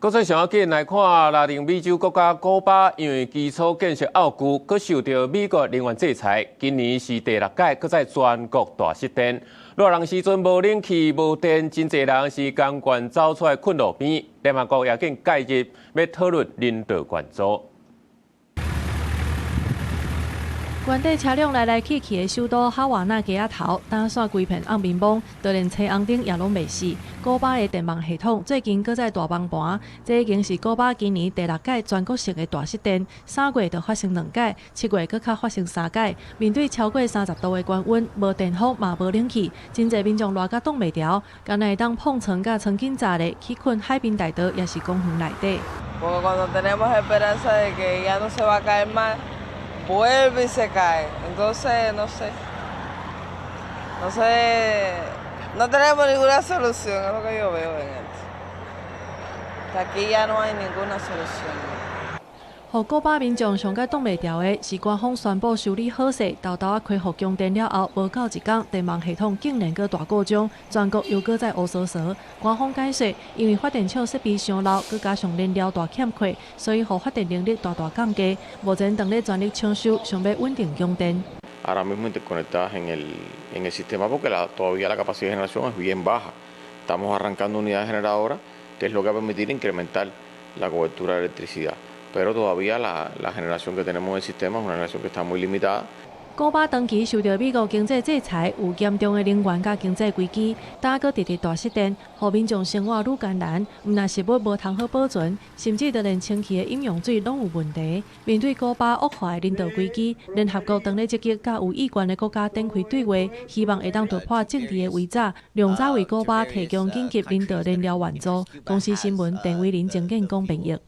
國際上要緊來看，拉丁美洲國家古巴因為基礎建設漚舊，閣受著美國能源制裁。今年是第六屆，閣再全國大失電。熱人時陣無冷氣、無電，真濟人是甘願走出來睏路邊。聯合國也緊介入，欲討論人道援助。原底車輛來來去去的首都哈瓦那街仔頭，焦煞規片暗暝暝，就連青紅燈也攏袂熄。古巴的電網系統最近閣再大崩盤，這已經是古巴今年第六屆全國性的大失電。3月就發生兩擺，7月閣較發生三擺。面對超過30度的高溫，無電風嘛無冷氣，真濟民眾熱甲擋袂牢，干焦會當膨床佮床巾紮咧去睏海濱大道，抑是公園內底。 Vuelve y se cae. Entonces, no sé. No sé, no tenemos ninguna solución, es lo que yo veo en esto. Que aquí ya no hay ninguna solución. 予古巴民眾上蓋擋袂牢的是，官方宣布修理好勢，沓沓仔恢復供電了後，無夠一工，電網系統竟然閣大故障，全國又閣再烏趖趖。官方解釋，因為發電廠設備傷老，閣加上燃料大欠缺，所以予發電能力大大降低。目前正咧全力搶修，想欲穩定供電。 Ahora mismo interconectadas en el sistema porque todavía la capacidad de generación es bien baja. Estamos arrancando unidades generadoras, que es lo que va a permitir incrementar la cobertura de electricidad. Pero todavía la generación que tenemos en el sistema es una generación que está muy limitada. 古巴長期受著美國經濟制裁，有嚴重的能源佮經濟危機，今閣直直大失電，予民眾生活愈艱難。毋但食物無通好保存，甚至就連清氣的飲用水攏有問題。面對古巴惡化的人道危機，聯合國當咧積極佮有意願的國家展開對話，希望會當突破政治的圍柵，量早為古巴提供緊急人道燃料援助。公視新聞，鄧偉林、鄭建功編譯。